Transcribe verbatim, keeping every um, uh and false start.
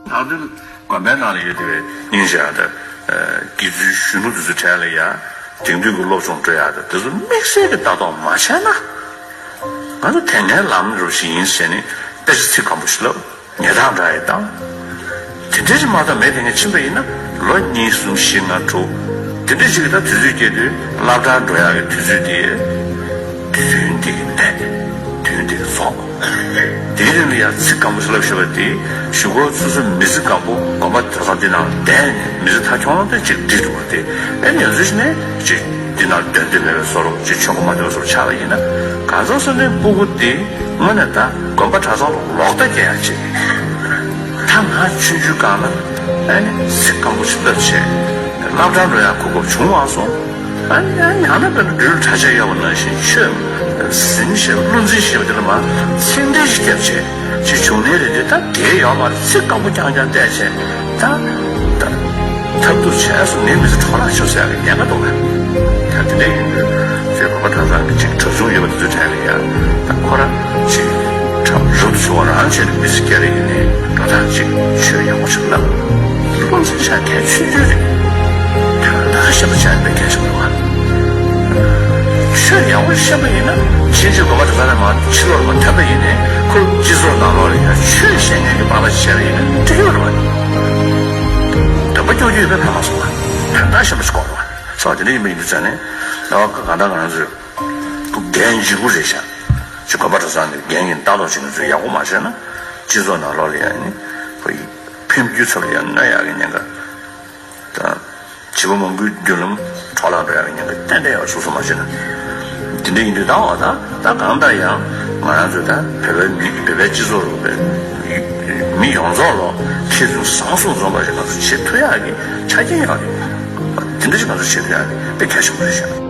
ད་དུང་དགོན་པའི་ནང་ལ་ཡོད་བསྡད་པའི་སྙིང་རྗེ་ཡག་དང་། དགེ་ཚུལ་གཞོན་ནུ་དེ་ཚོའི་གྲས་ལ་ཡ་དེང་དུས་ཀྱི་སློབ་སྦྱོང་སྤྲོད་ཡག་དང་དེ་ཚོ་དམིགས་བསལ་གྱི་ལྟ་རྟོག་མ་བྱས་ན། ང་ཚོ་དེ་སྔའི་ལམ་རུ་ཞིག་ཡིན་ཟེར་ནས་དཔེ་ཆ་ཚིག་སྐམ་པོ་ཞིག་ལབ། ཉེས་རྡུང་འདྲ་ཡི་བཏང་། དེ་འདྲ་ཞིག་མ་གཏོགས་མེད། དེ་ངས་ཕྱིན་པ་ཡིན་ན་ལོ་གཉིས་གསུམ་བཞི་ལྔ་དྲུག་དེ་འདྲ་ཞིག་གི་ད་དུས་ཚོད་སྐྱེལ་དུས་སློབ་གྲྭར་འགྲོ་ཡག་གི་དུས་ཚོད་དེ། དུས་ཡུན་དེ་གི་གནས། དུས་ཡུན་དེ་གི་རྫོགས། དེའི་རིང་ལ་ཡང་ཚིག་སྐམ་པོ་ཞིག་ལབ་ཤེས་པ་དེ་གཞུག་གུ་སོ་སོ་མི་ཚེ་གང་པོ་དགོན་པ་གྲྭ་ཚང་འདི་ནང་བསྡད་ནས་མི་ཚེ་མཐའ་འཁྱོངས་ལ་དེ་གཅིག་འགྲིག་འདུག་པ་དེ། ཨེ་ནས་ཡང་ཚུལ་ཞིག་ནས་གཅིག་འདི་ནང་སྡོད་འདོད་མེད་པའི་བཟོ་འདྲ་གཅིག་ཆོས་གོ་མ་འདོད་བཟོ་འདྲ་ཆགས་པ་ཡིན་ན། གང་ཟག་སོ་སོའི་སྤུ་གུ་དེ་དངོས་གནས་ད་དགོན་པ་གྲྭ་ཚང་ལ་ལོག་ལྟ་སྐྱེ་ཡག་ཅིག་ད་ང་ཆུང་ཆུང་སྒང་ལ་ཨེ་ནས་ཚིག་སྐམ་པོ་ཞིག་ལབ་བྱས་སློབ་གྲྭར་འགྲོ་ཡག་གོ་སྐབས་བྱུང་མ་སོང་། ཨ་ནི་ཡང་ཡང་ན་དཔེར་ན་སྦྲུལ་གྲྭ་ཆས་གཡོག་པ་ནང་བཞིན་ཆོས་ཟིན་ཞེས་བློ་འཛིན་ཞེས་པ་དེ་ལ་མར་ཚིག་འགྲེལ་ཞིག་བརྒྱབ་བྱས་ཅིག་བྱུང་ནའི་རེད་དེ། ད་དེ་ཡོད་མ་རེད། ཚིག་སྐམ་པོ་རྐྱང་རྐྱང་བལྟས་བྱས་ད་ད་ཐབས་སྡུག་བྱས་སོང་། ངའི་མི་ཚེ་འཕྲོ་བརླག་ཤོར་ཟེར་ཡག་གི་ཉེན་ཁ་འདུག་ག་ད་དེ་འདྲ་ཡིན་དུས་ཚོད་དགོན་པ་གྲྭ་ཚང་གི་ཅིག་གྲྭ་ཆུང་ཡོད་པ་དེ་ཚོའི་གྲས་ལ་ཡ་ད་ཁོ་རང་ཅིག་ཁྲམ་རུབ་ཆུ་བ་རང་བྱས་ནས་མི་ཚེ་སྐྱེལ་རེ་ཡིན་ནའི་འགྲོ་སྟངས་ཅིག་ཆོས་ཡག་པོ་ཞིག་ལབ། སློབ་ཚན་ཆ་གལ་ཆུང་ཆུང་རེད། ད་ལྟ་ཤེས་པ་ཆ་དཔེ་གལ་ཆེན་པོ་འདུག་ཨ། ཆོས་ཡག་པོ་ཤེས་པ་ཡིན་ན་ཕྱིན་ཆད་དགོན་པ་དེ་ཚོ་ནས་མར་ཕྱི་ལོགས་ལ་མར་ཐོན་པ་ཡིན་ནའི་ཁོ་སྤྱི་ཚོགས་ནང་ལོགས་ལ་ཡང་ཆོས་བཤད་མཁན་གྱི་པ་ཕ་ཞིག་བྱས་པ་ཡིན་ན་འགྲིག་གི་ཡོད་རེད་པ། འདོན་པ་སྐྱོ་སྐྱོ་ཡོད་པའི་ཕན་མ་སོང་བ། ད་ལྟ་ཤེས་པ་ཞིག་དགོས་རེད་པ། སོ་དེ་འདྲ་ཡིན་པ་ཡིན་དུས་ཙང་ནས་ད་བ་གང་ལྟར་ང་རང་ཚོས་འགན་ལྗིད་པོ་རེད་ཤག་ཅིག་དགོན་པ་གྲྭ་ཚང་གི་འགན་ཡིན་ལྟ་རྟོག་བྱེད་མཁན་ཚོས་ཡག་པོ་མ་བྱས་ན་སྤྱི་ཚོགས་ནང་ལོགས་ལ་ཡང་ནི་ཁོ་ཡི་ཕན་རྒྱུ་ཚབ་ལ་ཡང་གནོད་ཡག་གི་ཉེན་ཁ་དང་། བྱིས་པ་མང་པོའི་མདུན་ལམ་འཕྲོ་བརླག་འགྲོ་ཡག་གི་ཉེན་ཁ་ཏན་ཏན་ཡོད། སོ་སོ་མ་བྱས་ན། དེ་འདྲ་ཡིན་དུས་ད་འོ་ད་ད་གང་ལྟར་ཡང་ང་རང་ཚོས་ད་བོད་པའི་མི་བོད་པའི་སྤྱི་ཚོགས་རུ་བའི་མི་ཡོངས་རྫོགས་ལ་མཁས་བཙུན་བཟང་གསུམ་འཛོམས་པ་ཞིག་ང་ཚོ་བྱེད་ཐུབ་ཡག་གི་ཆ་རྐྱེན་ཡོད་རེད། དེ་འདྲ་ཞིག་ང་ཚོ་བྱེད་ཐུབ་ཡག་གི་དཔེ་གལ་ཆེན་པོ་རེད་ཤག